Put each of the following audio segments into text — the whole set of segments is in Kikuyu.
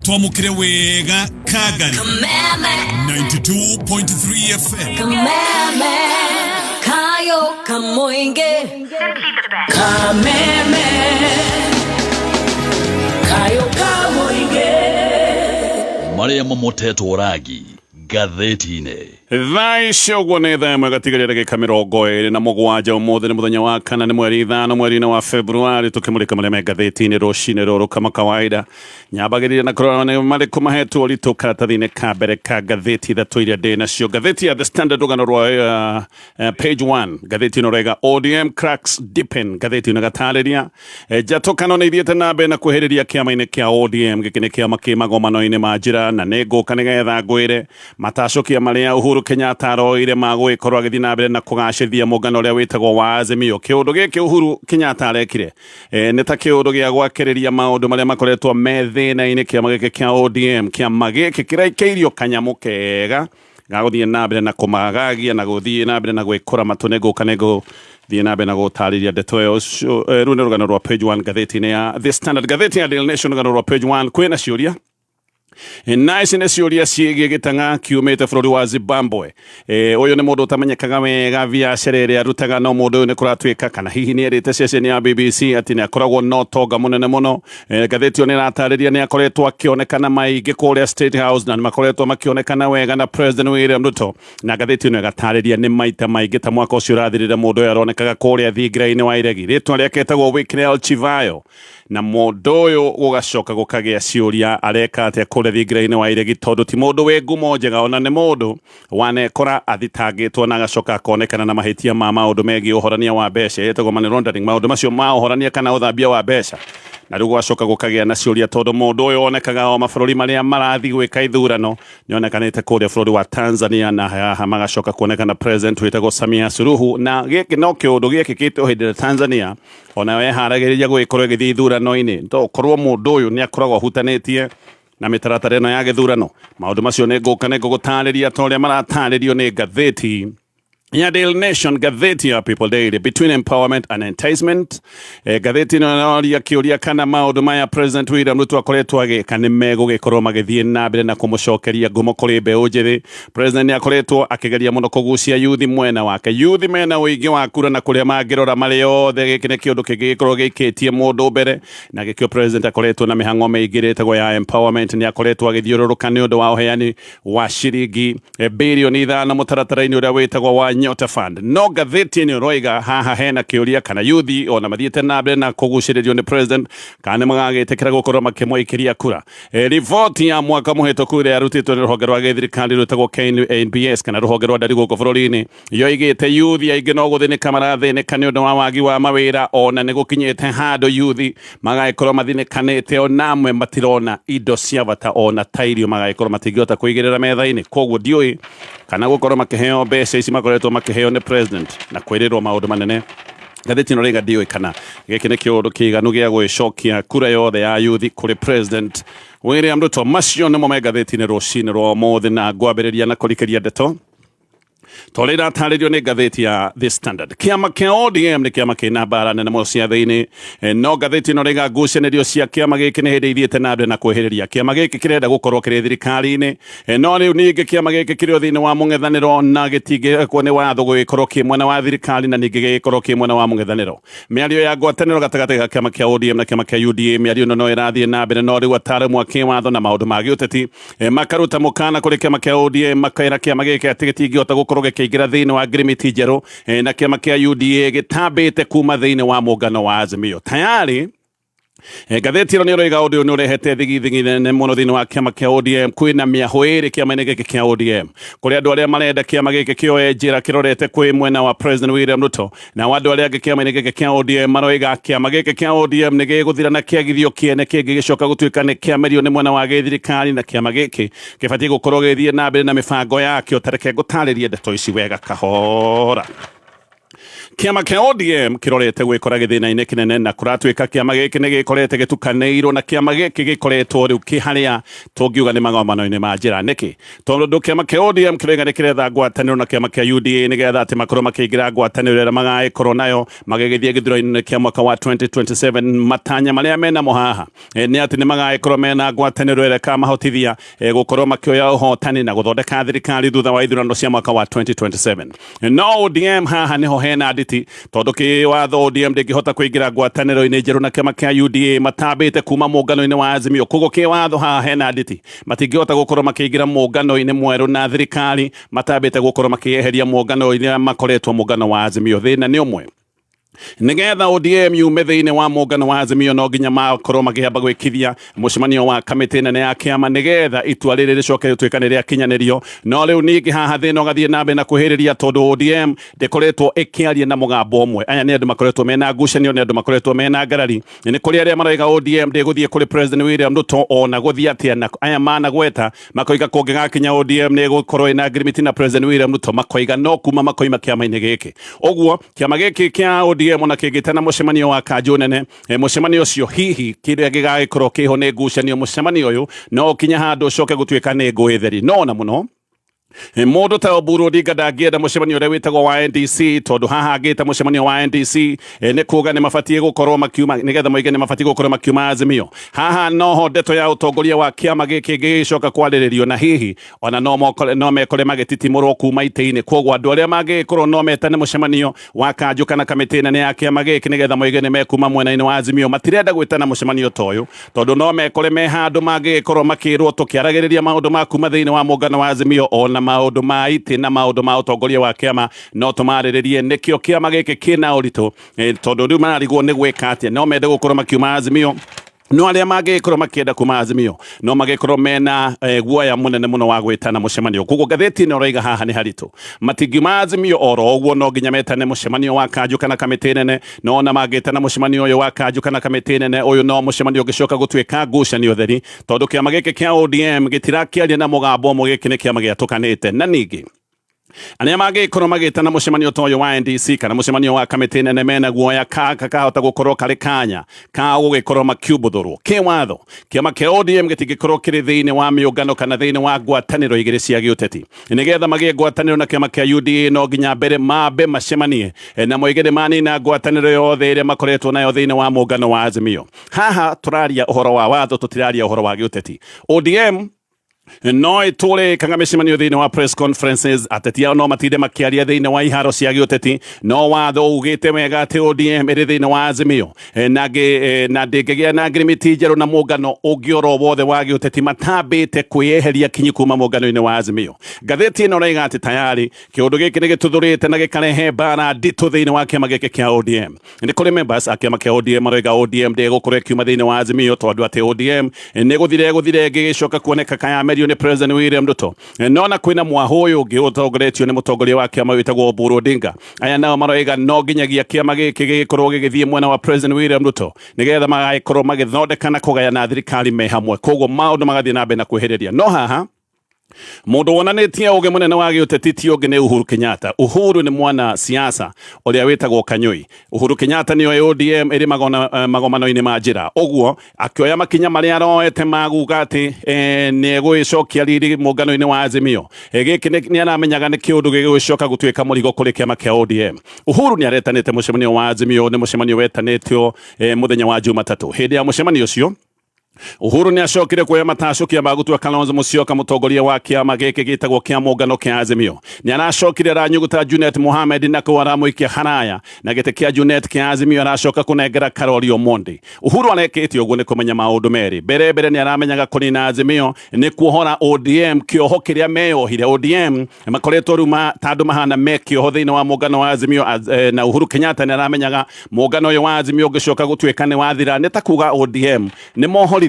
Twamũkĩre wega Kagari Kameme, 92.3 FM. kameme, kayo kamoinge. Kameme, kayo kamoinge. Marĩa mamotetwo rangi ngathĩti-inĩ. Thaa ici ũguo nĩ thaa ĩmwe gatigaria ndagĩka 27. Ũmũthĩ nĩ mũthenya wa kana, nĩ mweri 5 mweri-inĩ wa Februari, tũkĩmũrĩka marĩa me ngathĩti-inĩ rũcinĩ rũrũ. Kama kawaida nyambagĩrĩria na kũrora nĩ marĩkũ mahetwo ũritũ karatathi-inĩ ka mbere ka ngathĩti ithatũ iria ndĩ nacio. Ngathĩti ya The Standard, rũgano rwa page 1, ngathĩti ĩno rega ODM cracks deepen. Ngathĩti ĩno ĩgatarĩria njatũkano nĩ ithiĩte na mbere na kwĩhĩrĩria kĩama-inĩ kĩa ODM. Gĩkĩ nĩ kĩama kĩ magomano-inĩ ma njĩra, na nĩ ngũka nĩgetha ngwĩre matacũkia marĩa Uhuru Kenyatta aroire ma gũgĩkorwo agĩthiĩ na mbere na kũgacĩrithia mũngano ũrĩa wĩtagwo wa Azimio. Kĩũndũ gĩkĩ Uhuru Kenyatta arekire nĩ ta kĩũndũ gĩa gwakĩrĩria maũndũ marĩa makoretwo me thĩna-inĩ kĩama gĩkĩ kĩa ODM. Kĩama gĩkĩ kĩraikĩirio kanyamũ kega ga gũthiĩ na mbere na kũmagagia na gũthiĩ na mbere na gwĩkũra matũ. Nĩ ngũka nĩ ngũthiĩ na mbere na gũtarĩria ndeto ĩyo. Rĩu nĩ rũgano rwa page 1 ngathĩti-inĩ ya The Standard. Ngathĩti ya Daily Nation, rũgano rwa page 1, kwĩna ciũria, na ici nĩ ciũria ciĩgiĩ gĩtang'a kiumĩte bũrũri wa Zimbabwe. Ũyũ nĩ mũndũ ũtamenyekaga wega biacara ĩrĩa arutaga, no mũndũ ũyũ nĩ kũratuĩka kana hihi nĩ erĩte ceceni ya BBC atĩ nĩ akoragwo na ũtonga mũnene mũno. Ngathĩti ĩyo nĩ ĩratarĩria nĩ akoretwo akĩonekana maingĩ kũrĩa State House, na nĩ makoretwo makĩonekana wega na President William Ruto, na ngathĩti ĩno ĩgatarĩria nĩ maita maingĩ ta mwaka ũcio ũrathirire mũndũ ũyũ aronekaga kũrĩa thingira-inĩ wa iregi. Rĩtwa rĩake etagwo Wicknell Chivayo, na mũndũ ũyũ gũgacoka gũkagĩa ciũria areka atĩa kũrĩa thingira-inĩ wa iregi, tondũ ti mũndũ wĩ ngumo njega, ona nĩ mũndũ wanekora athitangĩtwo na agacoka akonekana na mahĩtia ma maũndũ megiĩ ũhorania wa mbeca, ĩtagwo money laundering, maũndũ macio ma ũhorania kana ũthambia wa mbeca. Na rĩu gũgacoka gũkagĩa na ciũria tondũ mũndũ ũyũ onekaga o mabũrũri marĩa marathiĩ gwĩka ithurano. Nĩonekanĩte kũrĩa bũrũri wa Tanzania, na haha magacoka kuonekana president wĩtagwo Samia Suluhu, na gĩkĩ no kĩũndũ gĩekĩkĩte o hĩndĩ ĩrĩa Tanzania onayo yeharagĩrĩria gũgĩkorwo ĩgĩthiĩ ithurano-inĩ. To korwo mũndũ ũyũ nĩ akoragwo ahutanĩtie na mĩtaratara ĩno ya gĩthurano. Maũndũ macio nĩ ngũka nĩ ngũgũtarĩria ta ũrĩa maratarĩrio nĩ ngathĩti ya Daily Nation. Ngathĩti ya People Daily, between empowerment and enticement. Ngathĩti ĩno ĩroria kĩũria kana maũndũ maya President William Ruto akoretwo agĩka nĩ megũgĩkorwo magĩthiĩ na mbere na kũmũcokeria ngumo kũrĩ mbeũ njĩthĩ. President nĩ akoretwo akĩgeria mũno kũgucia yuthi mwena wake. Yuthi mena ũingĩ wa kura, na kũrĩa mangĩrora marĩ othe gĩkĩ nĩ kĩũndũ kĩngĩgĩkorwo gĩikĩtie mũndũ mbere, na gĩkĩo president akoretwo na mĩhang'o mĩingĩ ĩtagwo ya empowerment. Nĩ akoretwo agĩthiũrũrũka nĩ ũndũ wa ũheani wa ciringi 5 birioni mũtaratara-inĩ ũrĩa wĩtagwo wa Nyota Fund. No ngathĩti ĩno ĩroiga haha hena kĩũria kana yuthi ona mathiĩte na mbere na kũgucĩrĩrio nĩ president, kana nĩ magagĩtĩkĩra gũkorwo makĩmũikĩria kura. Riboti ya mwaka mũhĩtũku ĩrĩa yarutĩtwo nĩ rũhonge rwa gĩthirikari rwĩtagwo KNBS, kana rũhonge rwa ndari gũkũ bũrũri-inĩ, yoigĩte yuthi aingĩ no gũthĩnĩka marathĩnĩka nĩ ũndũ wa wagi wa mawĩra, ona nĩ gũkinyĩte handũ yuthi magagĩkorwo mathĩnĩkanĩte, ona amwe matirona indo cia bata ona ta irio, magagĩkorwo matingĩhota kũigĩrĩra metha-inĩ. Koguo ndiũĩ kana gũkorwo makĩheo mbeca ici makoretwo makĩheo nĩ president na kwĩrĩrwo maũndũ manene. Ngathĩti ĩno rĩga ndiũĩ kana gĩkĩ nĩ kĩũndũ kĩiganu gĩa gwĩcokia kura yothe ya yuthi kũrĩ President William Ruto. Macio nĩmo me ngathĩti-inĩ rũcinĩ rwa ũmũthĩ, na ngwambĩrĩria na kũrikĩria ndeto ta ũrĩa iratarĩrio nĩ ngathĩti ya The Standard. Kĩama kĩa ODM nĩ kĩama kĩna mbara nene mũno cia thĩinĩ. No ngathĩti ĩno rĩga ngucanĩrio cia kĩama gĩkĩ nĩ hĩndĩ ithiĩte na mbere na kwĩhĩrĩria. Kĩama gĩkĩ kĩrenda gũkorwo kĩrĩ thirikari-inĩ, no rĩu ningĩ kĩama gĩkĩ kĩrĩ o thĩinĩ wa mũng'ethanĩro, na gĩtingĩekwo nĩ watho gũgĩkorwo kĩ mwena wa thirikari na ningĩ gĩgĩkorwo kĩ mwena wa mũng'ethanĩro. Mĩario ya ngwatanĩro gatagatĩ ga kĩama kĩa ODM na kĩama kĩa UDA, mĩario ĩno no ĩrathiĩ na mbere, no rĩu ataaramu a kĩwatho na maũndũ ma gĩũteti makaruta mũkana kũrĩ kĩama kĩa ODM, makera kĩama gĩkĩ atĩ gĩtingĩhota gũkorwo gĩkĩingĩra thĩinĩ wa ngirimiti njerũ na kĩama kĩa UDA gĩtambĩte kuma thĩinĩ wa mũngano wa Azimio tayari. Ngathĩti ĩno nĩ ĩroiga ũndũ ũyũ nĩ ũrehete thigithigi nene mũno thĩinĩ wa kĩama kĩa ODM. Kwĩna mĩahũ ĩrĩ kĩama-inĩ gĩkĩ kĩa ODM, kũrĩ andũ arĩa marenda kĩama gĩkĩ kĩoe njĩra kĩrorete kwĩ mwena wa President William Ruto, nao andũ arĩa angĩ kĩama-inĩ gĩkĩ kĩa ODM maroiga kĩama gĩkĩ kĩa ODM nĩ gĩgũthira na kĩagithio kĩene kĩngĩ gĩcoka gũtuĩka nĩ kĩamerio nĩ mwena wa gĩthirikari, na kĩama gĩkĩ kĩbatiĩ gũkorwo gĩgĩthiĩ na mbere na mĩbango yakĩo. Tareke ngũtarĩrie ndeto ici wega kahora. Kĩama kĩa ODM kĩrorete gwĩkora gĩthĩna-inĩ kĩnene na kũratuĩka kĩama gĩkĩ nĩ gĩkorete gĩtukanĩirwo na kĩama gĩkĩ gĩkoretwo rĩu kĩ harĩa tũngiuga nĩ magomano-inĩ ma njĩra. Nĩkĩ? Tondũ kĩama kĩa ODM kĩroiga nĩ kĩretha ngwatanĩro na kĩama kĩa UDA nĩgetha atĩ makorwo makĩingĩra ngwatanĩro ĩrĩa magagĩkorwo nayo magĩgĩthiĩ gĩthurano-inĩ kĩa mwaka wa 2027. Matanya marĩa menamo haha nĩ atĩ nĩ magagĩkorwo mena ngwatanĩro ĩrĩa ĩkamahotithia gũkorwo makĩoya ũhotani na gũthondeka thirikari thutha wa ithurano cia mwaka wa 2027. No ODM haha niho hena nditi, tondu kiwatho ODM ndingihota kuingira ngwatanĩro-inĩ njerũ na kĩama kĩa UDA matambĩte kuma mũngano-inĩ wa Azimio. Koguo kĩwatho haha hena nditi, matingĩhota gũkorwo makĩingĩra mũngano-inĩ mwerũ na thirikari matambĩte gũkorwo makĩeheria mũngano-inĩ makoretwo mũngano wa Azimio. Thĩna nĩ ũmwe, nigetha ODM yume thĩinĩ wa mũngano wa Azimio no nginya makorwo makĩamba gwĩkithia mũcemanio wa kamĩtĩ nene ya kĩama nigetha itua rĩrĩ rĩcoke rĩtuĩka nĩ rĩakinyanĩrio. No rĩu ningĩ haha thĩna ũgathiĩ na mbere na kwĩhĩrĩria tondũ ODM ndĩkoretwo ĩkĩaria na mũgambo ũmwe. Aya nĩ andũ makoretwo mena ngucanio, nĩ andũ makoretwo mena ngarari. Nĩ kũrĩ arĩa maroiga ODM ndĩgũthiĩ kũrĩ President William Ruto ona gũthiĩ atĩa, na aya managweta makoiga kũngĩgakinya ODM nĩ ĩgũkorwo ĩna ngirimiti na President William Ruto, makoiga no kuma makoima kĩama-inĩ gĩkĩ. Ũguo kĩama gĩkĩ kĩa ODM ona kĩngĩtana mũcemanio wa kanjũ nene, mũcemanio ũcio hihi kĩrĩa gĩgagĩkorwo kĩho nĩ ngucanio. Mũcemanio ũyũ no ũkinye handũ ũcoke gũtuĩka nĩ ngũĩ theri. No ona mũno mũndũ ta Oburu Odinga ndangĩenda mũcemanio ũrĩa wĩtagwo wa NDC, tondũ haha angĩta mũcemanio wa NDC nĩ kuga nĩ mabatiĩ gũkorwo makiuma, nĩgetha moige nĩ mabatiĩ gũkorwo makiuma Azimio. Haha noho ndeto ya ũtongoria wa kĩama gĩkĩ gĩgĩcoka kwarĩrĩrio, na hihi ona no mekore magĩtitimũrwo kuma itĩ-inĩ. Koguo andũ arĩa mangĩgĩkorwo no metane mũcemanio wa kanjũ kana kamĩtĩ nene ya kĩama gĩkĩ nĩgetha moige nĩ mekuma mwena-inĩ wa Azimio matirenda gwĩtana mũcemanio ta ũyũ, tondũ no mekore me handũ mangĩgĩkorwo makĩrwo tũkĩaragĩrĩria maũndũ ma kuma thĩinĩ wa mũngano wa Azimio, ona maũndũ ma itĩ na maũndũ ma ũtongoria wa kĩama no tũmarĩrĩrie. Nĩkĩo kĩama gĩkĩ kĩna ũritũ, tondũ rĩu mararigwo nĩ gwĩka atĩa. No mende gũkorwo makiuma Azimio, no arĩa mangĩgĩkorwo makĩenda kuma Azimio no magĩkorwo mena guoya mũnene mũno wa gwĩtana mũcemanio. Koguo ngathĩti ĩno ĩroiga haha nĩ haritũ, matingiuma Azimio oro ũguo, no nginya metane mũcemanio wa kanjũ kana kamĩtĩ nene. No ona mangĩtana mũcemanio ũyũ wa kanjũ kana kamĩtĩ nene, ũyũ no mũcemanio ũngĩcoka gũtuĩka ngucanio theri, tondũ kĩama gĩkĩ kĩa ODM gĩtirakĩaria na mũgambo ũmwe. Gĩkĩ nĩ kĩama gĩatũkanĩte, na ningĩ arĩa mangĩkorwo magĩtana mũcemanio ta ũyũ wa NDC kana mũcemanio wa kamĩtĩ nene mena guoya kahota gũkorwo karĩ kanya ka gũgĩkorwo makiumbuthũrwo kĩwatho. Kĩama kĩa ODM gĩtingĩkorwo kĩrĩ thĩinĩ wa mĩũngano kana thĩinĩ wa ngwatanĩro igĩrĩ cia gĩũteti. Nĩgetha magĩe ngwatanĩro na kĩama kĩa UDA no nginya mbere mambe macemanie na moige nĩ manina ngwatanĩro yothe ĩrĩa makoretwo nayo thĩinĩ wa mũngano wa Azimio. Haha tũraria ũhoro wa watho, tũtiraria ũhoro wa gĩũteti. ODM no ĩtũre ĩkaga mĩcemanio thĩinĩ wa press conferences, ateti ao no matinde makĩaria thĩinĩ wa iharo cia gĩũteti, no watho ugĩte wega atĩ ODM ĩrĩ thĩinĩ wa Azimio na ndĩngĩgĩa na ngirimiti njerũ na mũngano ũngĩ oro wothe wa gĩũteti matambĩte kwĩyeheria kinyi kuma mũngano-inĩ wa Azimio. Ngathĩti ĩno ĩroiga atĩ tayari kĩũndũ gĩkĩ nĩ gĩtuthũrĩte na gĩkarehe mbara nditũ thĩinĩ wa kĩama gĩkĩ kĩa ODM. Nĩ kũrĩ members a kĩama kĩa ODM maroiga ODM ndĩgũkorwo ĩkiuma thĩinĩ wa Azimio, tondũ atĩ ODM nĩ gũthire gũthire ĩngĩgĩcoka kuoneka kayamerio nĩ President William Ruto. No na kwĩna mwahũ ũyũ ũngĩ ũtongoretio nĩ mũtongoria wa kĩama wĩtagwo Oburu Odinga. Aya nao maroiga no nginyagia kĩama gĩkĩ gĩgĩkorwo gĩgĩthiĩ mwena wa President William Ruto nĩgetha magagĩkorwo magĩthondeka na kũgayana thirikari me hamwe. Koguo maũndũ magathiĩ na mbere na kwĩhĩrĩria. No haha mũndũ wonanĩtie ũgĩ mũnene wa gĩũteti ti ũngĩ nĩ Uhuru Kenyatta. Uhuru nĩ mwana siasa ũrĩa wĩtagwo Kanyui. Uhuru Kenyatta nĩoĩ ODM ĩrĩ magomano-inĩ ma njĩra, ũguo akĩoya makinya marĩa aroete ma kuga atĩ nĩ egũgĩcokia riri mũngano-inĩ wa Azimio. Gĩkĩ nĩ aramenyaga nĩ kĩũndũ gĩgũgĩcoka gũtuĩka mũrigo kũrĩ kĩama kĩa ODM. Uhuru nĩ aretanĩte mũcemanio wa Azimio, nĩ mũcemanio wetanĩtio mũthenya wa Jumatatũ. Hĩndĩ ya mũcemanio ũcio Uhuru nĩ acokire kuoya matacũkia ma gũtua Kalonzo Musyoka mũtongoria wa kĩama gĩkĩ gĩtagwo kĩa mũngano kĩa Azimio. Nĩ aracokire aranyuguta Junet Mohamed na kũu aramũikia haraya na gĩtĩ kĩa Junet kĩa Azimio aracoka kũnengera Karori Omondi. Uhuru arekĩte ũguo nĩ kũmenya maũndũ merĩ. Mbere mbere nĩ aramenyaga kũnina Azimio nĩ kuohora ODM kĩoho kĩrĩa meyohire. ODM makoretwo rĩu ta andũ mahana me kĩoho thĩinĩ wa mũngano wa Azimio, na Uhuru Kenyatta nĩ aramenyaga mũngano ũyũ wa Azimio ũngĩcoka gũtuĩka nĩ wathira nĩ ta kuga ODM nĩ mohorithio.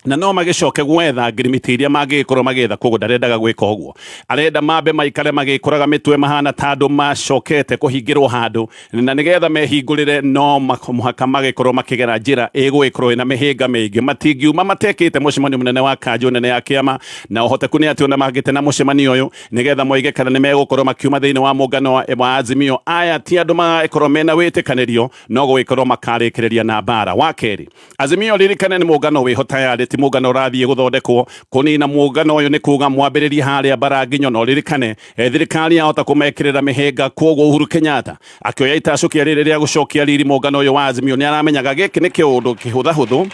Na no magĩcoke gwetha ngirimiti iria mangĩgĩkorwo magĩetha. Koguo ndarendaga gwĩka ũguo, arenda mambe maikare magĩkũraga mĩtwe mahana ta andũ macokete kũhingĩrwo handũ, na nĩgetha mehingũrĩre no mũhaka magĩkorwo makĩgera njĩra ĩgũgĩkorwo ĩna mĩhĩnga mĩingĩ. Matingiuma matekĩte mũcemanio mũnene wa kanjũ nene ya kĩama, na ũhoteku nĩ atĩ ona mangĩte na mũcemanio ũyũ nĩgetha moige kana nĩ megũkorwo makiuma thĩinĩ wa mũngano wa Azimio. Aya ti andũ magagĩkorwo mena wĩtĩkanĩrio, no gũgĩkorwo makarĩkĩrĩria na mbara. Wa kerĩ, Azimio, ririkane, nĩ mũngano wĩho tayarĩ, ti mũngano ũrathiĩ gũthondekwo. Kũnina mũngano ũyũ nĩ kuga mwambĩrĩrie harĩa mbara nginyo. No ririkane, thirikari yahota kũmekĩrĩra mĩhĩnga. Koguo Uhuru Kenyatta akĩoya itacũkia rĩrĩ rĩa gũcokia riri mũngano ũyũ wa Azimio, nĩ aramenyaga gĩkĩ nĩ kĩũndũ kĩhũthahũthũ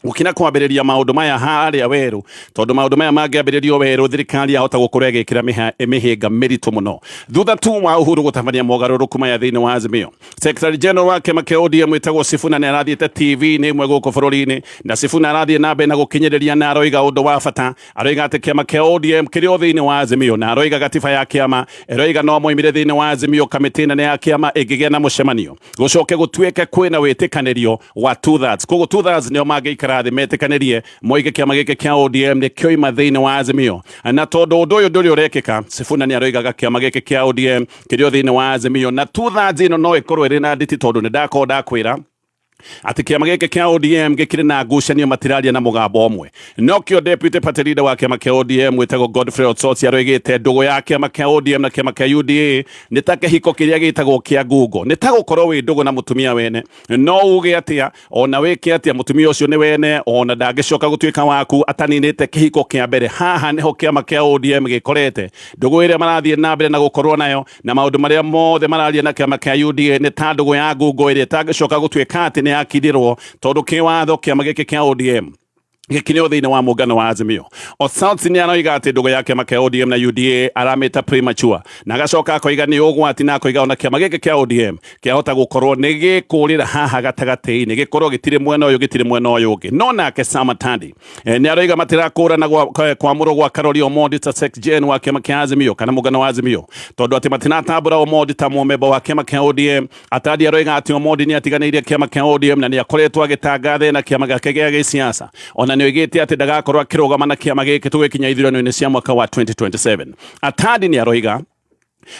gũkĩra kwambĩrĩria maũndũ maya harĩa werũ, tondũ maũndũ maya mangĩambĩrĩrio werũ, thirikari yahota gũkorwo ĩgĩkĩra mĩhĩnga mĩritũ mũno. Thutha tu wa Uhuru gũtabania mogarũrũku maya thĩinĩ wa Azimio, Secretary General wa kĩama kĩa ODM wĩtagwo Sifuna nĩ arathiĩte TV nĩ ĩmwe gũkũ bũrũri-inĩ, na Sifuna arathiĩ na mbere na gũkinyĩrĩria na aroiga ũndũ wa bata. Aroiga atĩ kĩama kĩa ODM kĩrĩ o thĩinĩ wa Azimio, na aroiga gatiba ya kĩama ĩroiga no moimire thĩinĩ wa Azimio kamĩtĩ nene ya kĩama ĩngĩgĩa na mũcemanio, gũcoke gũtuĩke kwĩna wĩtĩkanĩrio wa 2/3. Koguo 2/3 nĩo mangĩikara thĩ metĩkanĩrie moige kĩama gĩkĩ kĩa ODM nĩ kĩoima thĩinĩ wa Azimio. Na tondũ ũndũ ũyũ ndũrĩ ũrekĩka, Sifuna nĩ aroigaga kĩama gĩkĩ kĩa ODM kĩrĩ o thĩinĩ wa Azimio, na 2/3 ĩno no ĩkorwo ĩrĩ na nditi, tondũ nĩ ndakorwo ndakwĩra atĩ kĩama gĩkĩ kĩa ODM gĩkĩrĩ na ngucanio, matiraria na mũgambo ũmwe. Nokĩo deputy party leader wa kĩama kĩa ODM wĩtagwo Godfrey Osotsi aroigĩte ndũgũ ya kĩama kĩa ODM na kĩama kĩa UDA nĩ ta kĩhiko kĩrĩa gĩtagwo kĩa ngungo, nĩ ta gũkorwo wĩ ndũgũ na mũtumia wene. No uge atĩa ona wĩke atĩa, mũtumia ũcio nĩ wene, ona ndangĩcoka gũtuĩka waku ataninĩte kĩhiko kĩa mbere. Haha nĩho kĩama kĩa ODM gĩkorete ndũgũ ĩrĩa marathiĩ na mbere na gũkorwo nayo na maũndũ marĩa mothe mararia na kĩama kĩa UDA nĩ ta ndũgũ ya ngungo ĩrĩa ĩtangĩcoka gũtuĩka atĩ nĩ yakindĩrwo, tondũ kĩwatho kĩama gĩkĩ kĩa ODM gĩkinyo thĩinĩ wa mũngano wa Azimio. Osotsi nĩ aroiga atĩ ndũgũ ya kĩama kĩa ODM na UDA aramĩta premature, na agacoka akoiga nĩ ũgwati, na akoiga ona kĩama gĩkĩ kĩa ODM kĩahota gũkorwo nĩ gĩkũrĩra haha gatagatĩ-inĩ, gĩkorwo gĩtirĩ mwena ũyũ, gĩtirĩ mwena ũyũ ũngĩ. No nake Sam Atandi nĩ aroiga matirakũrana kwamũrwo gwa Karori Omondi ta Sec Gen wa kĩama kĩa Azimio kana mũngano wa Azimio, tondũ atĩ matinatambũra Omondi ta mũmemba wa kĩama kĩa ODM. Atandi aroiga atĩ Omondi nĩ atiganĩirie kĩama kĩa ODM na nĩ akoretwo agĩtangatha na kĩama gĩake gĩa gĩsiasa, ona nĩ oigĩte atĩ ndagakorwo akĩrũgama na kĩama gĩkĩ tũgĩkinya ithurano-inĩ cia mwaka wa 2027. Atandi nĩ aroiga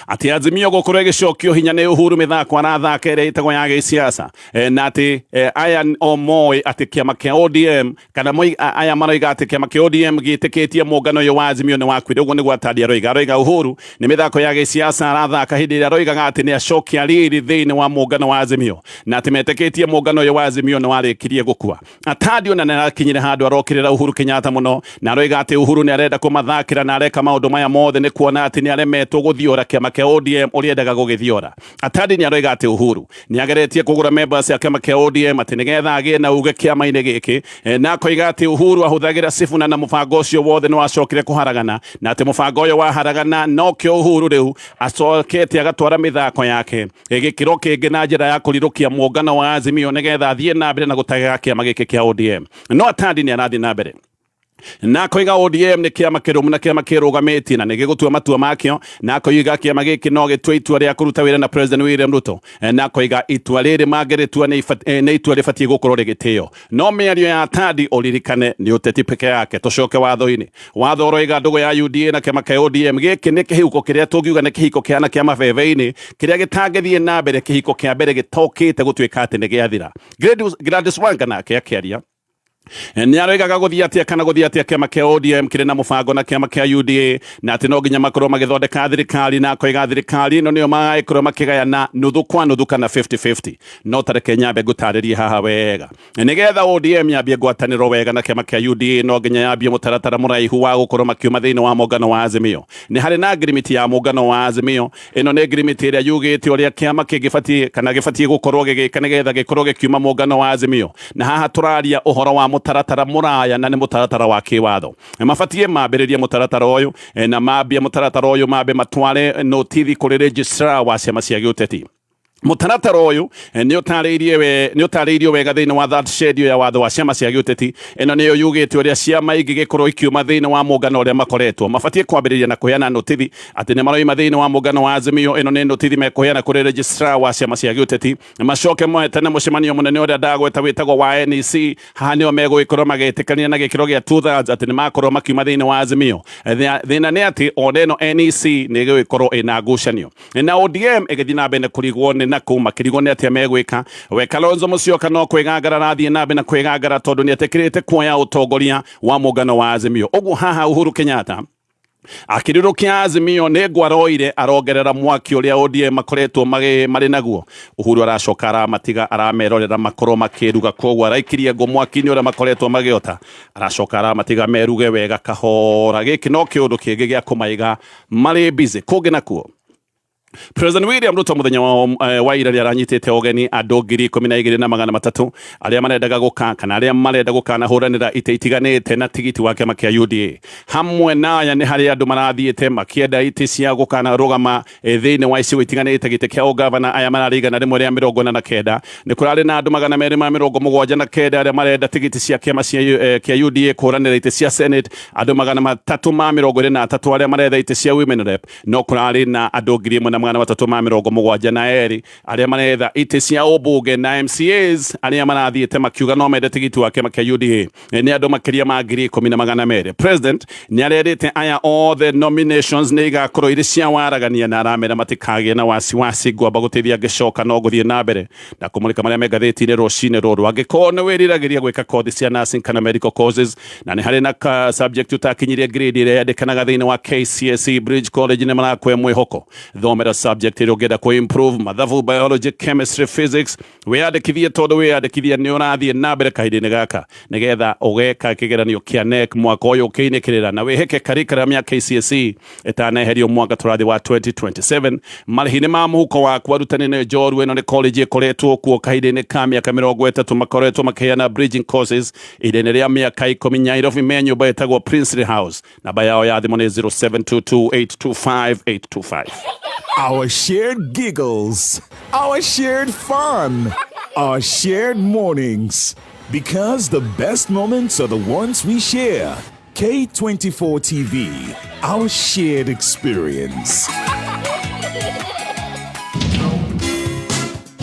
atĩ Azimio gũkorwo ĩgĩcokio hinya nĩ Uhuru mĩthako arathaka ĩrĩa ĩtagwo ya gĩsiasa, na atĩ aya o moĩ atĩ kĩama kĩa ODM kana aya maroiga atĩ kĩama kĩa ODM gĩtĩkĩtie mũngano ũyũ wa Azimio nĩ wakuire. Ũguo nĩguo Atandi aroiga. Aroiga Uhuru nĩ mĩthako ya gĩsiasa arathaka hĩndĩ ĩrĩa aroigaga atĩ nĩ acokia riri thĩinĩ wa mũngano wa Azimio, na atĩ metĩkĩtie mũngano ũyũ wa Azimio nĩ warĩkirie gũkua. Atandi ona nĩ arakinyire handũ arokĩrĩra Uhuru Kenyatta mũno, na aroiga atĩ Uhuru nĩ arenda kũmathakĩra na areka maũndũ maya mothe nĩ kuona atĩ nĩ aremetwo gũthiora kĩama kĩa ODM ũrĩa endaga gũgĩthiora. Atandi nĩ aroiga atĩ Uhuru nĩ ageretie kũgũra members ya kĩama kĩa ODM atĩ nĩgetha agĩe na uge kĩama-inĩ gĩkĩ, na akoiga atĩ Uhuru ahũthagĩra Sifuna na mũbango ũcio wothe nĩ wacokire kũharagana, na atĩ mũbango ũyũ waharagana nokĩo Uhuru rĩu acokete agatwara mĩthako yake gĩkĩro kĩngĩ na njĩra ya kũrirũkia mũngano wa Azimio nĩgetha athiĩ na mbere na gũtagĩra kĩama gĩkĩ kĩa ODM. No Atandi nĩ arathiĩ na mbere na akoiga ODM nĩ kĩama kĩrũmu na kĩama kĩrũgamĩtie na nĩ gĩgũtua matua makĩo, na akoiga kĩama gĩkĩ no gĩtue itua rĩa kũruta wĩra na President William Ruto, na akoiga itua rĩrĩ mangĩrĩtua nĩ itua rĩbatiĩ gũkorwo rĩgĩtĩo. No mĩario ya Atandi, ũririkane, nĩ ũteti peke yake. Tũcoke watho-inĩ. Watho ũroiga ndũgũ ya UDA na kĩama kĩa ODM gĩkĩ nĩ kĩhiko kĩrĩa tũngiuga nĩ kĩhiko kĩhana kĩa mabebe-inĩ, kĩrĩa gĩtangĩthiĩ na mbere kĩhiko kĩa mbere gĩtokĩte gũtuĩka atĩ nĩ gĩathira. Gladys Wanga nake akĩaria nĩ aroigaga gũthiĩ atĩa kana gũthiĩ atĩa kĩama kĩa ODM kĩrĩ na mũbango na kĩama kĩa UDA, na atĩ no nginya makorwo magĩthondeka thirikari, na akoiga thirikari ĩno nĩyo magagĩkorwo makĩgayana nuthu kwa nuthu kana 50-50. No tareke nyambe ngũtarĩrie haha wega. Nĩgetha ODM yambie ngwatanĩro wega na kĩama kĩa UDA, no nginya yambie mũtaratara mũraihu wa gũkorwo makiuma thĩinĩ wa mũngano wa Azimio. Nĩ harĩ na ngirimiti ya mũngano wa Azimio. Ĩno nĩ ngirimiti ĩrĩa yugĩte ũrĩa kĩama kĩngĩbatiĩ kana gĩbatiĩ gũkorwo gĩgĩka nĩgetha gĩkorwo gĩkiuma mũngano wa Azimio, na haha tũraria ũhoro wa mũtaratara mũraya na nĩ mũtaratara wa kĩwatho. Mabatiĩ mambĩrĩrie mũtaratara ũyũ, na mambia mũtaratara ũyũ mambe matware notithi kũrĩ registrar wa ciama cia gĩũteti. Mũtaratara ũyũ nĩ ũtarĩirio wega thĩinĩ wa that schedule ya watho wa ciama cia gĩũteti. Ĩno nĩyo yugĩte ũrĩa ciama ingĩgĩkorwo ikiuma thĩinĩ wa mũngano ũrĩa makoretwo mabatiĩ kwambĩrĩria na kũheana notithi atĩ nĩ maroima thĩinĩ wa mũngano wa Azimio. Ĩno nĩ notithi mekũheana kũrĩ registrar wa ciama cia gĩũteti, macoke moetane mũcemanio mũnene ũrĩa ndagweta wĩtagwo wa NEC. Haha nĩo megũgĩkorwo magĩtĩkania na gĩkĩro gĩa 2/3 atĩ nĩ makorwo makiuma thĩinĩ wa Azimio. Thĩna nĩ atĩ ona ĩno NEC nĩ ĩgũgĩkorwo ĩna ngucanio na ODM ĩgĩthiĩ na mbere kũrigwo nĩ nakũ makĩrigwo nĩ atĩa megwĩka. We Kalonzo Musyoka no kwĩgangara arathiĩ na mbere na kwĩgangara tondũ nĩ etĩkĩrĩte kuoya ũtongoria wa mũngano wa Azimio. Ũguo haha Uhuru Kenyatta akĩrĩrũkia Azimio nĩ ngwaroire arongerera mwaki ũrĩa ODM makoretwo marĩ naguo. Uhuru aracoka aramatiga, aramerorera makorwo makĩruga, koguo araikirie ngũ mwaki-inĩ ũrĩa makoretwo magĩota, aracoka aramatiga meruge wega kahora. Gĩkĩ no kĩũndũ kĩngĩ gĩa kũmaiga marĩ busy. Kũngĩ nakuo, President William Ruto muthenya wa ira nĩ aranyitĩte ũgeni andũ 12,300 arĩa marendaga gũka kana arĩa marenda gũkanahũranĩra itĩ itiganĩte na tigiti wa kĩama kĩa UDA. Hamwe na aya nĩ harĩ andũ marathiĩte makĩenda itĩ cia gũkanarũgama thĩinĩ wa icigo itiganĩte gĩtĩ kĩa ũgavana. Aya mararĩ 149. Nĩ kũrarĩ na andũ 279 arĩa marenda tigiti cia kĩama kĩa UDA kũhũranĩra itĩ cia Senate, andũ 323 arĩa maretha itĩ cia Women Rep. No kũrarĩ na andũ 1,372 arĩa maretha itĩ cia ũmbunge na MCAs arĩa marathiĩte makiuga no mende tigiti wa kĩama kĩa UDA nĩ andũ makĩria ma 10,200. President nĩ arerĩte aya othe nominations nĩ igakorwo irĩ cia waragania na aramera matikagĩe na wasiwasi. Ngwamba gũteithia ngĩcoka no gũthiĩ na mbere na kũmũrĩka marĩa me ngathĩti-inĩ rũcinĩ rũrũ. Angĩkorwo nĩ wĩriragĩria gwĩka kothi cia nursing kana medical courses na nĩ harĩ na ka subject ũtakinyirie grade ĩrĩa yendekanaga thĩinĩ wa KCSE, Bridge College nĩ marakũhe mwĩhoko. Thomera subject ĩrĩa ũngĩenda kũ improve, mathabu, biology, chemistry, physics. Wĩyandĩkithie tondũ wĩyandĩkithia nĩ ũrathiĩ na mbere kahinda-inĩ gaka nĩgetha ũgeka kĩgeranio kĩa KNEC mwaka ũyũ ũkĩinĩkĩrĩra na wĩhĩke curriculum ya KCSE ĩtaneherio mwaka tũrathiĩ wa 2027. Marĩhi nĩ ma mũhuko waku, arutani nĩ njorua. Ĩno nĩ college ĩkoretwo kuo kahinda-inĩ ka mĩaka 30, makoretwo makĩheana bridging courses ihinda-inĩ rĩa mĩaka 10. Nairobi me nyũmba ĩtagwo Princely House. Namba yao ya thimũ nĩ 0722825825. Our shared giggles, our shared fun, our shared mornings. Because the best moments are the ones we share. K24 TV, our shared experience.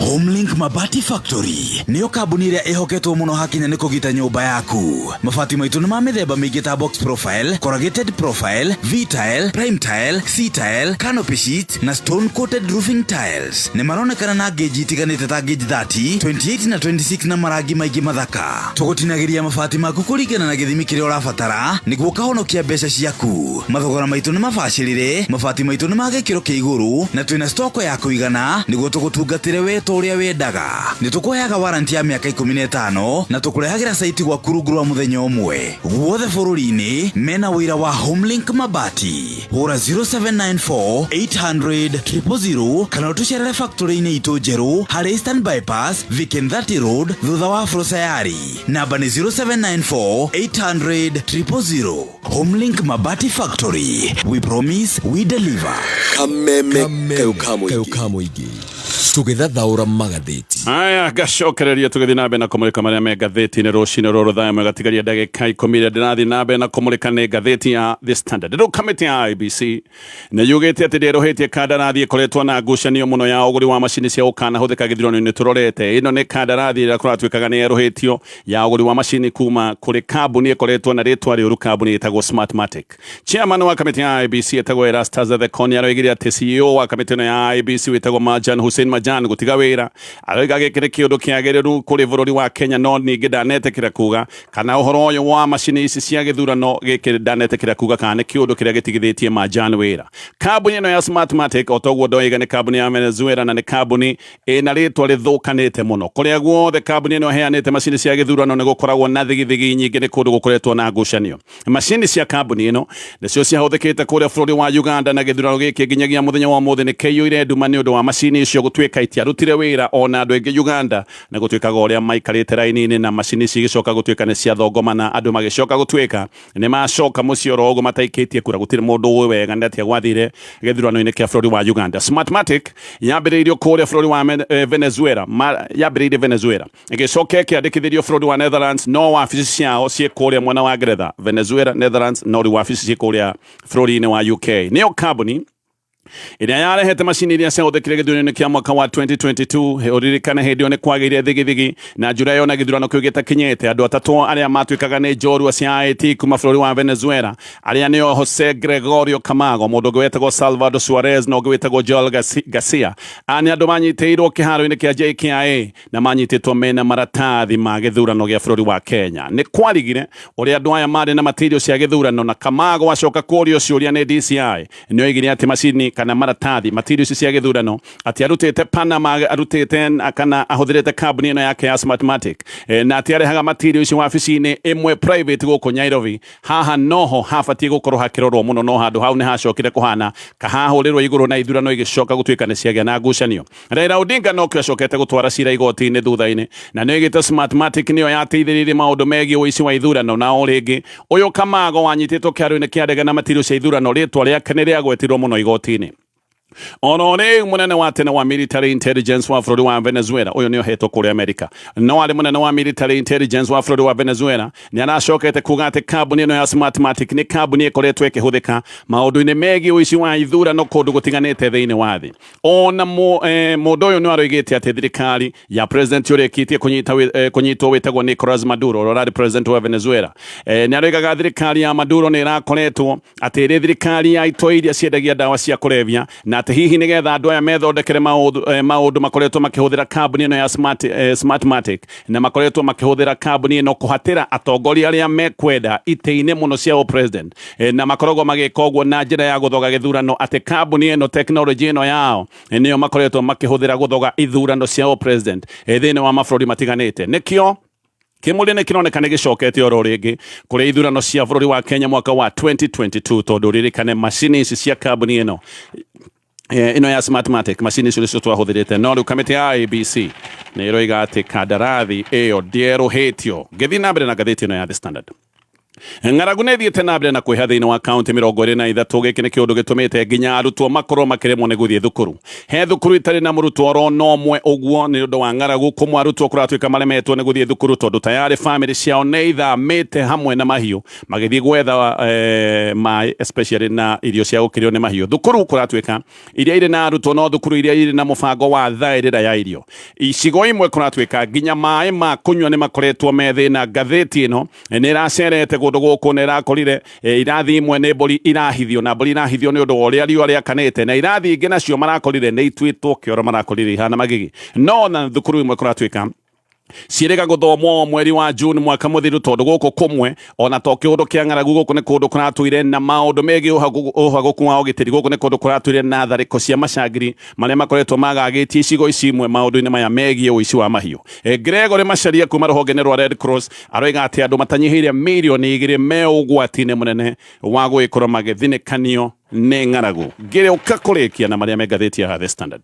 Homelink Mabati Factory nĩyo kambuni ĩrĩa ĩhoketwo mũno hakinya nĩ kũgita nyũmba yaku. Mabati maitũ nĩ ma mĩthemba mĩingĩ ta box profile, corrugated profile, V-tile, prime tile, C-tile, canopy sheet na stone coated roofing tiles. Nĩ maronekana na gauge itiganĩte ta gauge 30, 28 na 26 na marangi maingĩ mathaka. Tũgũtinagĩria mabati maku kũringana na gĩthimi kĩrĩa ũrabatara nĩguo ũkahonokia mbeca ciaku. Mathogora maitũ nĩ mabacĩrĩre, mabati maitũ nĩ ma gĩkĩro kĩa igũrũ na twĩna stoko ya kũigana nĩguo tũgũtungatĩre we ta ũrĩa wendaga. Nĩ tũkũheaga warranty ya mĩaka 15 na tũkũrehagĩra site gwaku rungu rwa mũthenya ũmwe. Guothe bũrũri-inĩ mena wĩra wa Homelink Mabati. Hũra 0794 800 000 kana ũtũcerere factory-inĩ itũ njerũ harĩ Eastern Bypass, Viken 30 Road, thutha wa Afro Sayari. Namba nĩ 0794 800 000. Homelink Mabati Factory. We promise, we deliver. Kameme kayo ka mũingĩ tũgĩthathaũra magathĩti. Aya, ngacokereria tũgĩthiĩ na mbere na kũmũrĩka marĩa me ngathĩti-inĩ rũcinĩ rũrũ. Thaa 1 gatigaria ndagĩka 10. Ĩrĩa ndĩrathiĩ na mbere na kũmũrĩka nĩ ngathĩti ya The Standard. Rĩu kamĩtĩ ya IEBC nĩ yugĩte atĩ ndĩerũhĩtie kandarathi ĩkoretwo na ngucanio mũno ya ũgũri wa macini cia gũkanahũthĩka gĩthurano-inĩ tũrorete. Ĩno nĩ kandarathi ĩrĩa kũratuĩkaga nĩ yerũhĩtio ya ũgũri wa macini kuma kũrĩ kambuni ĩkoretwo na rĩtwa rĩũru, kambuni ĩtagwo Smartmatic. Chairman wa kamĩtĩ ya IEBC etagwo Erastus Ethekon aroigire atĩ CEO wa kamĩtĩ ĩno ya IEBC wĩtagwo Marjan Hussein Marjan gũtiga wĩra. Aroiga gĩkĩ nĩ kĩũndũ kĩagĩrĩru kũrĩ bũrũri wa Kenya, no ningĩ ndanetĩkĩra kuga kana ũhoro ũyũ wa macini ici cia gĩthurano gĩkĩ, ndanetĩkĩra kuga kana nĩ kĩũndũ kĩrĩa gĩtigithĩtie Marjan wĩra. Kambuni ĩno ya Smartmatic, o toguo ndoiga, nĩ kambuni ya Venezuela na nĩ kambuni ĩna rĩtwa rĩthũkanĩte mũno. Kũrĩa guothe kambuni ĩno ĩheanĩte macini cia gĩthurano nĩ gũkoragwo na thigithigi nyingĩ, nĩ kũndũ gũkoretwo na ngucanio. Macini cia kambuni ĩno nĩcio ciahũthĩkĩte kũrĩa bũrũri wa Uganda, na gĩthurano gĩkĩ nginyagia mũthenya wa ũmũthĩ nĩ kĩiyũire nduma nĩ ũndũ wa macini icio gũtuĩka itiarutire wĩra ona andũ. Rĩngĩ Uganda nĩ gũtuĩkaga ũrĩa maikarĩte raini-inĩ na macini cigĩcoka gũtuĩka nĩ ciathongomana, andũ magĩcoka gũtuĩka nĩ macoka mũciĩ oro ũguo mataikĩtie kura. Gũtirĩ mũndũ ũĩ wega nĩ atĩa gwathire gĩthurano-inĩ kĩa bũrũri wa Uganda. Smartmatic yambĩrĩirio kũrĩa bũrũri wa Venezuela, yambĩrĩirie Venezuela, ĩgĩcoka ĩkĩandĩkithĩrio bũrũri wa Netherlands, no wabici ciao ciĩ kũrĩa mwena wa Ngeretha. Venezuela, Netherlands, no rĩu wabici ciĩ kũrĩa bũrũri-inĩ wa UK. Nĩyo kambuni ĩrĩa yarehete macini iria ciahũthĩkire gĩthurano-inĩ kĩa mwaka wa 2022. Ũririkane hĩndĩ ĩyo nĩ kwagĩire thigithigi na njura ĩyo na gĩthurano kĩu gĩtakinyĩte. Andũ atatũ arĩa matuĩkaga nĩ njorua cia IT kuma bũrũri wa Venezuela, arĩa nĩo Jose Gregorio Camargo, mũndũ ũngĩ wetagwo Salvador Suarez na ũngĩ wĩtagwo Joel Garcia, aya nĩ andũ manyitĩirwo kĩharo-inĩ kĩa JKIA na manyitĩtwo mena maratathi ma gĩthurano gĩa bũrũri wa Kenya. Nĩ kwarigire ũrĩa andũ aya marĩ na material cia gĩthurano, na Camargo acoka kũrio ciũria nĩ DCI nĩ oigire atĩ macini kana maratathi material ici cia gĩthurano atĩ arutĩte Panama, arutĩte kana ahũthĩrĩte kambuni ĩno yake ya Smartmatic, na atĩ arehaga material ici wabici-inĩ ĩmwe private gũkũ Nairobi. Haha noho habatiĩ gũkorwo hakĩrorwo mũno, no handũ hau nĩ hacokire kũhana kahahũrĩrwo igũrũ na ithurano igĩcoka gũtuĩka nĩ ciagĩa na ngucanio. Raila Odinga nokĩo acokete gũtwara cira igoti-inĩ thutha-inĩ, na nĩ oigĩte Smartmatic nĩyo yateithĩrĩirie maũndũ megiĩ ũici wa ithurano. Na o rĩngĩ ũyũ Kamago wanyitĩtwo kĩharo-inĩ kĩa ndege na material cia ithurano, rĩtwa rĩake nĩ rĩagwetirwo mũno igoti-inĩ. Ono rĩu mũnene wa tene wa military intelligence wa bũrũri wa Venezuela, ũyũ nĩ ohetwo kũrĩa Amerika, no arĩ mũnene wa military intelligence wa bũrũri wa Venezuela, nĩ aracokete kuga atĩ kambuni ĩno ya Smartmatic nĩ kambuni ĩkoretwo ĩkĩhũthĩka maũndũ-inĩ megiĩ ũici wa ithurano kũndũ gũtiganĩte thĩinĩ wa thĩ. Ona mũndũ ũyũ nĩ aroigĩte atĩ thirikari ya president ũrĩkĩtie kũnyitwo wĩtagwo Nicolas Maduro, ũrĩa ũrarĩ president wa Venezuela, nĩ aroigaga thirikari ya Maduro nĩ ĩrakoretwo atĩ ĩrĩ thirikari ya itoi iria ciendagia ndawa cia kũrebia, na atĩ hihi nĩgetha andũ aya methondekere maũndũ makoretwo makĩhũthĩra kambuni ĩno ya Smartmatic, na makoretwo makĩhũthĩra kambuni ĩno kũhatĩra atongoria arĩa mekwenda itĩ-inĩ mũno cia president, na makoragwo magĩka ũguo na njĩra ya gũthoga gĩthurano, atĩ kambuni ĩno tekinoronjĩ ĩno yao nĩyo makoretwo makĩhũthĩra gũthoga ithurano cia president thĩinĩ wa mabũrũri matiganĩte. Nĩkĩo kĩmũrĩ nĩ kĩroneka nĩ gĩcokete oro rĩngĩ kũrĩ ithurano cia bũrũri wa Kenya mwaka wa 2022, tondũ ririkane macini ici cia kambuni ĩno ĩno ya Smartmatic, macini icio nĩcio twahũthĩrĩte, no rĩu kamĩtĩ ya IEBC nĩ ĩroiga atĩ kandarathi ĩyo ndĩerũhĩtio. Ngĩthiĩ na mbere na ngathĩti ĩno ya The Standard, ng'aragu nĩ ĩthiĩte na mbere na kwĩha thĩinĩ wa kaunti 23. Gĩkĩ nĩ kĩũndũ gĩtũmĩte nginya arutwo makorwo makĩremwo nĩ gũthiĩ thukuru. He thukuru itarĩ na mũrutwo oro no ũmwe ũguo nĩ ũndũ wa ng'aragu. Kũmwe arutwo kũratuĩka maremetwo nĩ gũthiĩ thukuru tondũ tayarĩ famĩlĩ ciao nĩ ithamĩte hamwe na mahiũ magĩthiĩ gwetha maĩ, especially na irio cia gũkĩrĩo nĩ mahiũ. Thukuru kũratuĩka iria irĩ na arutwo no thukuru iria irĩ na mũbango wa thaĩrĩra ya irio. Icigo imwe kũratuĩka nginya maĩ ma kũnyua nĩ makoretwo me thĩna. Ngathĩti ĩno nĩ ĩracerete kũndũ gũkũ na ĩrakorire irathi imwe nĩ mbũri irahithio, na mbũri irahithio nĩ ũndũ wa ũrĩa riũa rĩakanĩte, na irathi ingĩ nacio marakorire nĩ ituĩtwo kĩoro, marakorire ihana magigi. No na thukuru imwe kũratuĩka ciĩrĩga gũthomwo mweri wa June mwaka mũthiru, tondũ gũkũ kũmwe ona to kĩũndũ kĩa ng'aragu, gũkũ nĩ kũndũ kũratũire na maũndũ megiĩ ũhagũku wa ũgitĩri. Gũkũ nĩ kũndũ kũratũire na tharĩko cia macangiri marĩa makoretwo magagĩtie icigo ici imwe maũndũ-inĩ maya megiĩ ũici wa mahiũ. Gregory Macharia kuma rũhonge-inĩ rwa Red Cross aroiga atĩ andũ matanyihĩire mirioni 2 me ũgwati-inĩ mũnene wa gũgĩkorwo magĩthinĩkanio nĩ ng'aragu. Ngĩrĩũka kũrĩkia na marĩa me ngathĩti ya The Standard,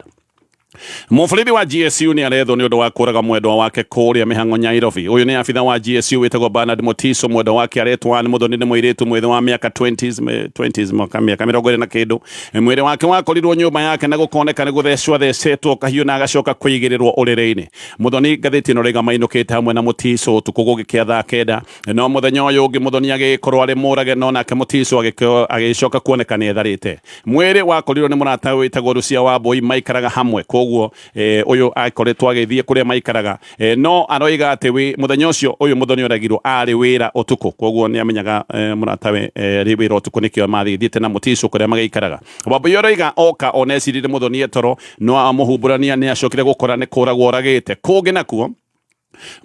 mũborithi wa GSU nĩ arethwo nĩ ũndũ wa kũraga mwendwa wake kũrĩa mĩhang'o Nairobi. Ũyũ nĩ abitha wa GSU wĩtagwo Bernard Motiso. Mwendwa wake aretwo Ann Muthoni, nĩ mũirĩtu mwĩthĩ wa mĩaka 20s, mwaka mĩaka 20 na kĩndũ. Mwĩrĩ wake wakorirwo nyũmba yake na gũkoneka nĩ gũthecwo athecetwo kahiũ na agacoka kũigĩrĩrwo ũrĩrĩ-inĩ. Muthoni, ngathĩti ĩno rĩga, mainũkĩte hamwe na Motiso ũtukũ gũgĩkĩa thaa 9, no mũthenya ũyũ ũngĩ Muthoni agĩkorwo arĩ mũrage, no nake Motiso agĩcoka kuoneka nĩ etharĩte. Mwĩrĩ wakorirwo nĩ mũrata wĩtagwo Rucia wa Mbui, maikaraga hamwe, koguo ũyũ akoretwo agĩthiĩ kũrĩa maikaraga, no aroiga atĩ mũthenya ũcio ũyũ Muthoni oragirwo arĩ wĩra ũtukũ, koguo nĩ amenyaga mũratawe arĩ wĩra ũtukũ, nĩkĩo mathiĩte na Motiso kũrĩa magĩikaraga. Wambui aroiga oka ona ecirire Muthoni etoro, no amũhumbũrania nĩ acokire gũkora nĩ kũragwo oragĩte. Kũngĩ nakuo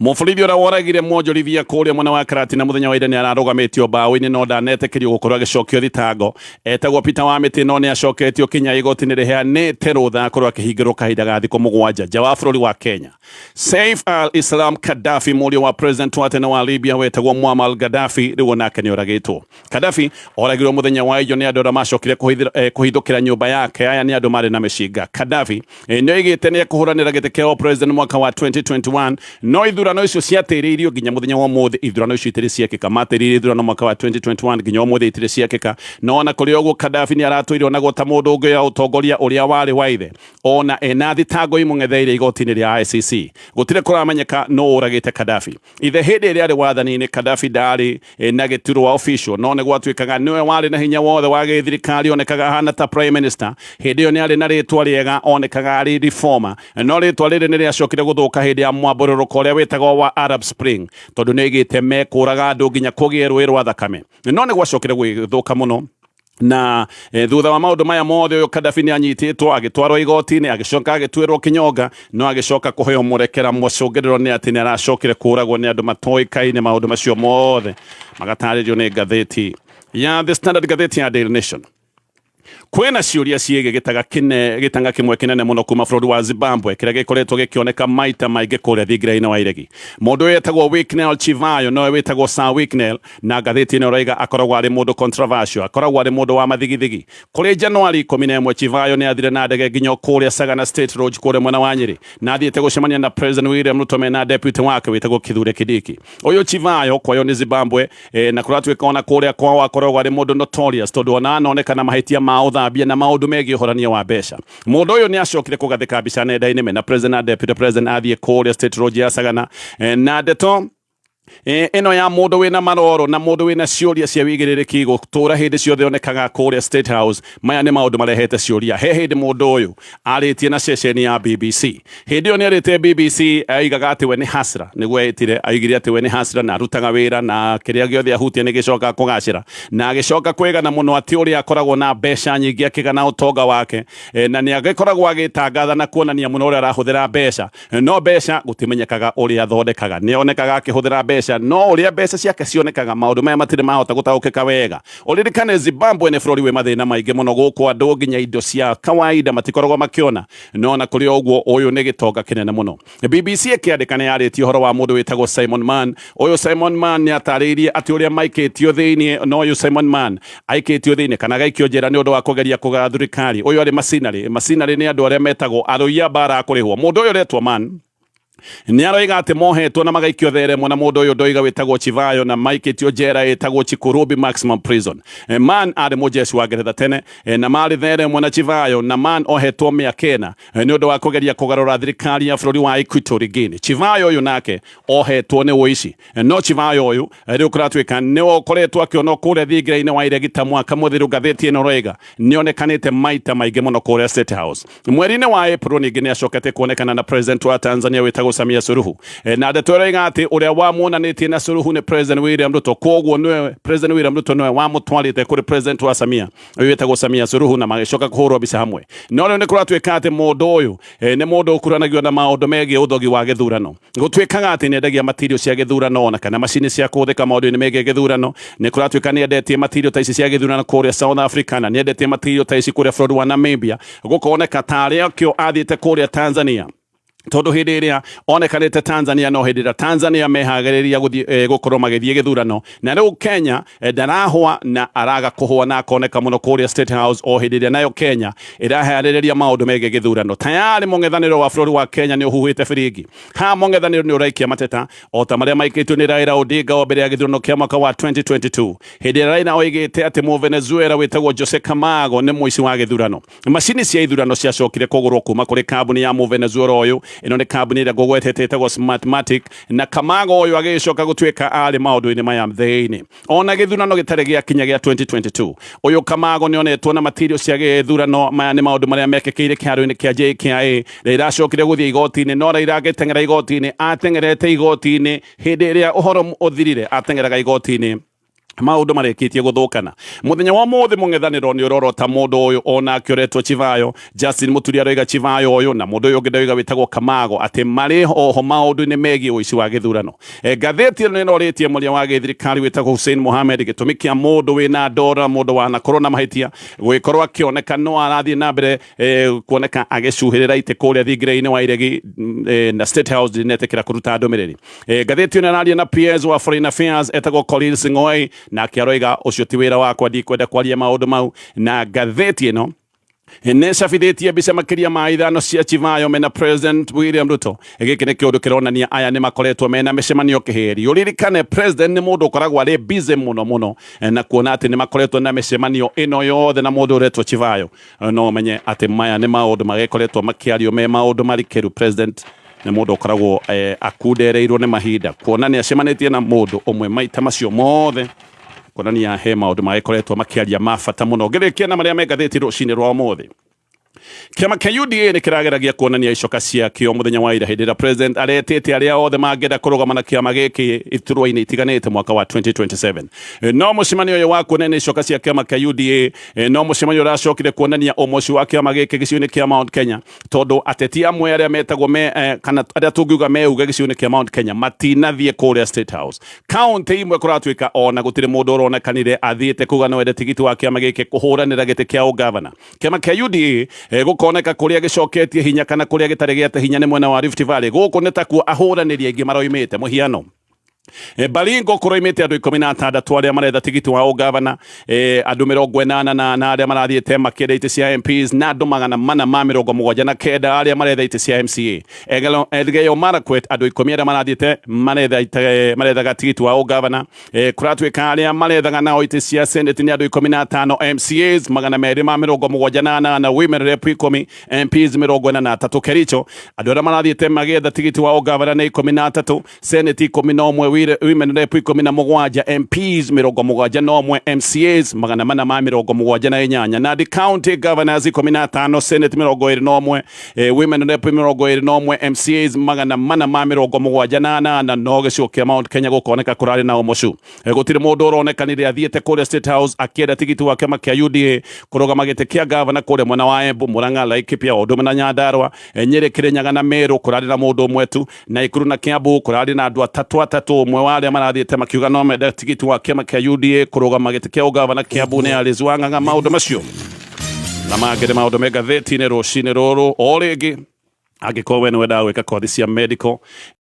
Mũborithi ũrĩa woragire mwonjorithia kũrĩa mwena wa Karatina mũthenya wa ira nĩ ararũgamĩtio mbaũ-inĩ no ndanetĩkĩrio gũkorwo agĩcokio thitango. Etagwo Peter Wamĩtĩ no nĩ acoketio kinya igoti-inĩ rĩheanĩte rũtha akorwo akĩhingĩrwo kahinda ga thikũ 7 nja wa bũrũri wa Kenya. Saif al-Islam Gaddafi, mũriũ wa president wa tene wa Libya wetagwo Muammar Gaddafi, rĩu onake nĩ oragĩtwo. Gaddafi oragirwo mũthenya wa ijo nĩ andũ arĩa macokire kũhithũkĩra nyũmba yake. Aya nĩ andũ marĩ na mĩcinga. Gaddafi nĩ oigĩte nĩ ekũhũranĩra gĩtĩ kĩa president mwaka wa 2021, no ithurano icio ciatĩrĩirio nginya mũthenya wa ũmũthĩ. Ithurano icio itirĩ ciekĩka. Matĩrĩirie ithurano mwaka wa 2021, nginya ũmũthĩ itirĩ ciekĩka. No ona kũrĩ ũguo, Gaddafi nĩ aratũire onagwo ta mũndũ ũngĩoya ũtongoria ũrĩa warĩ wa ithe, ona ena thitango imũng'etheire igoti-inĩ rĩa ICC. Gũtirĩ kũramenyeka no ũragĩte Gaddafi. Ithe hĩndĩ ĩrĩa arĩ wathani-inĩ, Gaddafi ndarĩ na gĩturwa official, no nĩ gwatuĩkaga nĩwe warĩ na hinya wothe wa gĩthirikari, onekaga ahana ta prime minister. Hĩndĩ ĩyo nĩ arĩ na rĩtwa rĩega, onekaga arĩ reformer, no rĩtwa rĩrĩ nĩ rĩacokire gũthũka hĩndĩ ya mwambũrũrũko ũrĩa wĩtagwo wa Arab Spring, tondũ nĩ oigĩte mekũraga andũ nginya kũgĩe rũĩ rwa thakame. No nĩ gwacokire gũgĩthũka mũno, na thutha wa maũndũ maya mothe, ũyũ Gaddafi nĩ anyitĩtwo agĩtwarwo igoti-inĩ, agĩcoka agĩtuĩrwo kĩnyonga, no agĩcoka kũheo mũrekera. Mũcũngĩrĩro nĩ atĩ nĩ aracokire kũragwo nĩ andũ matoĩkaine. Maũndũ macio mothe magatarĩrio nĩ ngathĩti ya The Standard. Ngathĩti ya Daily Nation, kwĩna ciũria ciĩgiĩ gĩtaga kĩne gĩtanga kĩmwe kĩnene mũno kuma bũrũri wa Zimbabwe kĩrĩa gĩkoretwo gĩkĩoneka maita maingĩ kũrĩa thingira-inĩ wa iregi. Mũndũ ũyũ etagwo Wicknell Chivayo, nowe wĩtagwo Sir Wicknell, na ngathĩti ĩno ĩroiga akoragwo arĩ mũndũ controversial, akoragwo arĩ mũndũ wa mathigithigi. Kũrĩ Januari 11, Chivayo nĩ athire na ndege nginya kũrĩa Sagana State Lodge kũrĩa mwena wa Nyĩrĩ, na athiĩte gũcemania na President William Ruto mena deputy wake wĩtagwo Kithure Kindiki. Ũyũ Chivayo kwayo nĩ Zimbabwe, na kũratuĩka ona kũrĩa kwao akoragwo arĩ mũndũ notorious, tondũ ona anoneka na mahĩtia ma ũthambia na maũndũ megiĩ ũhorania wa mbeca. Mũndũ ũyũ nĩ acokire kũgathĩka mbica nenda-inĩ mena president na deputy president athiĩ kũrĩa State Lodge ya Sagana, na ndeto ĩno ya mũndũ wĩna maroro na mũndũ wĩna ciũria cia wĩigĩrĩrĩki gũtũra hĩndĩ ciothe onekaga kũrĩa State House. Maya nĩ maũndũ marehete ciũria. He hĩndĩ mũndũ ũyũ arĩtie na ceceni ya BBC. Hĩndĩ ĩyo nĩ arĩte BBC, aigaga atĩ we nĩ hustler, nĩguo etire, aigire atĩ we nĩ hustler na arutaga wĩra na kĩrĩa gĩothe ahutia nĩ gĩcokaga kũgacĩra, na agĩcoka kwĩgana mũno atĩ ũrĩa akoragwo na mbeca nyingĩ, akĩgana ũtonga wake, na nĩ agĩkoragwo agĩtangatha na kuonania mũno ũrĩa arahũthĩra mbeca, no mbeca gũtimenyekaga ũrĩa athondekaga. Nĩ onekaga akĩhũthĩra mbeca, no ũrĩa mbeca ciake cionekaga, maũndũ maya matirĩ mahota gũtaũkĩka wega. Ũririkane Zimbabwe nĩ bũrũri wĩ mathĩna maingĩ mũno. Gũkũ andũ nginya indo cia kawaida matikoragwo makĩona, no na kũrĩ o ũguo, ũyũ nĩ gĩtonga kĩnene mũno. BBC ĩkĩandĩka nĩ yarĩtie ũhoro wa mũndũ wĩtagwo Simon Mann. Ũyũ Simon Mann nĩ atarĩirie atĩ ũrĩa maikĩtio thĩinĩ, no ũyũ Simon Mann aikĩtio thĩinĩ kana agaikio njera nĩ ũndũ wa kũgeria kũgara thirikari. Ũyũ arĩ macinarĩ. Macinarĩ nĩ andũ arĩa metagwo arũi a mbara a kũrĩhwo. Mũndũ ũyũ ũretwo Mann nĩ aroiga atĩ mohetwo na magaikio theremwo na mũndũ ũyũ ndoiga wĩtagwo Chivayo, na maikĩtio njera ĩtagwo Chikurubi Maximum Prison. Man arĩ mũjeshi wa Ngeretha tene, na marĩ theremwo na Chivayo, na Man ohetwo mĩaka 4 nĩ ũndũ wa kũgeria kũgarũra thirikari ya bũrũri wa Equatorial Guinea. Chivayo ũyũ nake ohetwo nĩ ũici, no Chivayo ũyũ rĩu kũratuĩka nĩ ũkoretwo akĩonwo kũrĩa thingira-inĩ wa iregi ta mwaka mũthiru. Ngathĩti ĩno roiga nĩ onekanĩte maita maingĩ mũno kũrĩa State House. Mweri-inĩ wa April ningĩ nĩ acokete kuonekana na president wa Tanzania wĩtagwo Samia Suluhu, na ndeto ĩroiga atĩ ũrĩa wamuonanĩtie na Suluhu nĩ President William Ruto. Koguo nĩwe President William Ruto nĩwe wamũtwarĩte kũrĩ president wa Samia ũyũ wĩtagwo Samia Suluhu, na magĩcoka kũhũrwo mbica hamwe. No rĩu nĩ kũratuĩka atĩ mũndũ ũyũ nĩ mũndũ ũkuranagio na maũndũ megiĩ ũthogi wa gĩthurano. Gũtuĩkaga atĩ nĩ endagia material cia gĩthurano ona kana macini cia kũhũthĩka maũndũ-inĩ megiĩ gĩthurano. Nĩ kũratuĩka nĩ endetie material ta ici cia gĩthurano kũrĩa South Africa, na nĩ endetie material ta ici kũrĩa bũrũri wa Namibia. Gũkoneka tarĩ akĩo athiĩte kũrĩa Tanzania, tondũ hĩndĩ ĩrĩa onekanĩte Tanzania no hĩndĩ ĩrĩa Tanzania mehagĩrĩria gũthiĩ gũkorwo magĩthiĩ gĩthurano. Na rĩu Kenya, ndarahũa na araga kũhũa na akoneka mũno kũrĩa State House o hĩndĩ ĩrĩa nayo Kenya ĩraharĩrĩria maũndũ megiĩ gĩthurano. Tayarĩ mũng'ethanĩro wa bũrũri wa Kenya nĩ ũhuhĩte biringi ha mũng'ethanĩro nĩ ũraikia mateta o ta marĩa maikĩtio nĩ Raila Odinga o mbere ya gĩthurano kĩa mwaka wa 2022, hĩndĩ ĩrĩa Raila oigĩte atĩ Mũvenezuela wĩtagwo Jose Camargo nĩ mũici wa gĩthurano. Macini cia ithurano ciacokire kũgũrwo kuma kũrĩ kambuni ya Mũvenezuela ũyũ. Ĩno nĩ kambuni ĩrĩa ngũgwetete ĩtagwo Smartmatic, na Camargo ũyũ agĩcoka gũtuĩka arĩ maũndũ-inĩ maya thĩinĩ ona gĩthurano gĩtarĩ gĩakinya gĩa 2022. Ũyũ Camargo nĩ onetwo na material cia gĩthurano. Maya nĩ maũndũ marĩa mekĩkĩire kĩharo-inĩ kĩa JKIA. Raila acokire gũthiĩ igoti-inĩ, no Raila agĩteng'era igoti-inĩ, ateng'erete igoti-inĩ hĩndĩ ĩrĩa ũhoro ũthirire, ateng'eraga igoti-inĩ. Maundu marikitie guthukana. Muthenya wa muthi mung'ethaniro ni urorota mundu uyu onake uretwo Chivayo. Justin Muturi aroiga Chivayo uyu na mundu uyu ungi ndauga witagwo Kamago ati mari oho maundu-ini megie uici wa githurano. Ngathĩti ĩno nĩĩrorĩtie mũria wa gĩthirikari wĩtagwo Hussein Mohamed gĩtũmi kĩa mũndũ wĩna ndora, mũndũ wanakorwo na mahĩtia gũgĩkorwo akĩoneka no arathiĩ na mbere kuoneka agĩcuhĩrĩra itĩ kũrĩa thingira-inĩ wa iregi na State House ndĩnetĩkĩra kũruta ndũmĩrĩri. Ngathĩti ĩno ĩraria na PS wa Foreign Affairs etagwo Korir Sing'oei, nake aroiga ũcio ti wĩra wakwa, ndikwenda kwaria maũndũ mau. Na ngathĩti ĩno nĩ cabithĩtie mbica makĩria ma 5 cia Chivayo mena President William Ruto. Gĩkĩ nĩ kĩũndũ kĩronania aya nĩ makoretwo mena mĩcemanio kĩhĩri. Ũririkane president nĩ mũndũ ũkoragwo arĩ busy mũno mũno, na kuona atĩ nĩ makoretwo na mĩcemanio ĩno yothe na mũndũ ũretwo Chivayo, no ũmenye atĩ maya nĩ maũndũ magĩkoretwo makĩario me maũndũ marikĩru. President nĩ mũndũ ũkoragwo akundereirwo nĩ mahinda, kuona nĩ acemanĩtie na mũndũ ũmwe maita macio mothe, kuonania he maũndũ magĩkoretwo makĩaria ma bata mũno. Ngĩrĩkia na marĩa me ngathĩti rũcinĩ rwa ũmũthĩ, kĩama kĩa UDA nĩ kĩrageragia kuonania icoka ciakĩo mũthenya wa ira hĩndĩ ĩrĩa president aretĩte arĩa othe mangĩenda kũrũgama na kĩama gĩkĩ iturwa-inĩ itiganĩte mwaka wa 2027. No mũcemanio ũyũ wa kuonania icoka cia kĩama kĩa UDA no mũcemanio ũracokire kuonania ũmoci wa kĩama gĩkĩ gĩcigo-inĩ kĩa Mount Kenya, tondũ ateti amwe arĩa metagwo me kana arĩa tũngiuga meuge gĩcigo-inĩ kĩa Mount Kenya matinathiĩ kũrĩa State House. Kaunti imwe kũratuĩka ona gũtirĩ mũndũ ũronekanire athiĩte kuga no ende tigiti wa kĩama gĩkĩ kũhũranĩra gĩtĩ kĩa ũgavana. Kĩama kĩa UDA gũkoneka kũrĩa gĩcoketie hinya kana kũrĩa gĩtarĩ gĩate hinya nĩ mwena wa Rift Valley. Gũkũ nĩ takuo ahũranĩri aingĩ maroimĩte. Mũhiano, Baringo kũroimĩte andũ 16 arĩa maretha tigiti wa ũgavana, andũ 84 na arĩa marathiĩte makĩenda itĩ cia MPs, na andũ 479 arĩa maretha itĩ cia MCA. Elgeyo Marakwet andũ 10 arĩa marathiĩte marethaga tigiti wa ũgavana. Kũratuĩka arĩa marethaga nao itĩ cia Senate nĩ andũ 15, MCAs 278, women rep 10, MPs 43. Kericho andũ arĩa marathiĩte magĩetha tigiti wa ũgavana nĩ 13, Senate 11, women rep 17, MPs 71, MCAs 478. Nandi County governors 15, Senate 21, women rep 21, MCAs 478. No gĩcigo kĩa Mount Kenya gũkoneka kũrarĩ na ũmocu. Gũtirĩ mũndũ ũronekanire athiĩte kũrĩa State House akĩenda tigiti wa kĩama kĩa UDA kũrũgama gĩtĩ kĩa gavana kũrĩa mwena wa Embu, Murang'a, Laikipia, o ũndũ ũmwe na Nyandarua. Nyĩrĩ, Kĩrĩnyaga na Meru kũrarĩ na mũndũ ũmwe tu. Naikuru na Kiambu kũrarĩ na andũ atatũ atatũ. Ũmwe wa arĩa marathiĩte makiuga no mende tigiti wa kĩama kĩa UDA kũrũgama gĩtĩ kĩa ũgavana Kiambu nĩ Alice Wang'ang'a. Maũndũ macio na mangĩ nĩ maũndũ me ngathĩti-inĩ rũcinĩ rũrũ. O rĩngĩ, angĩkorwo we nĩ wendaga gwĩka kothi cia medical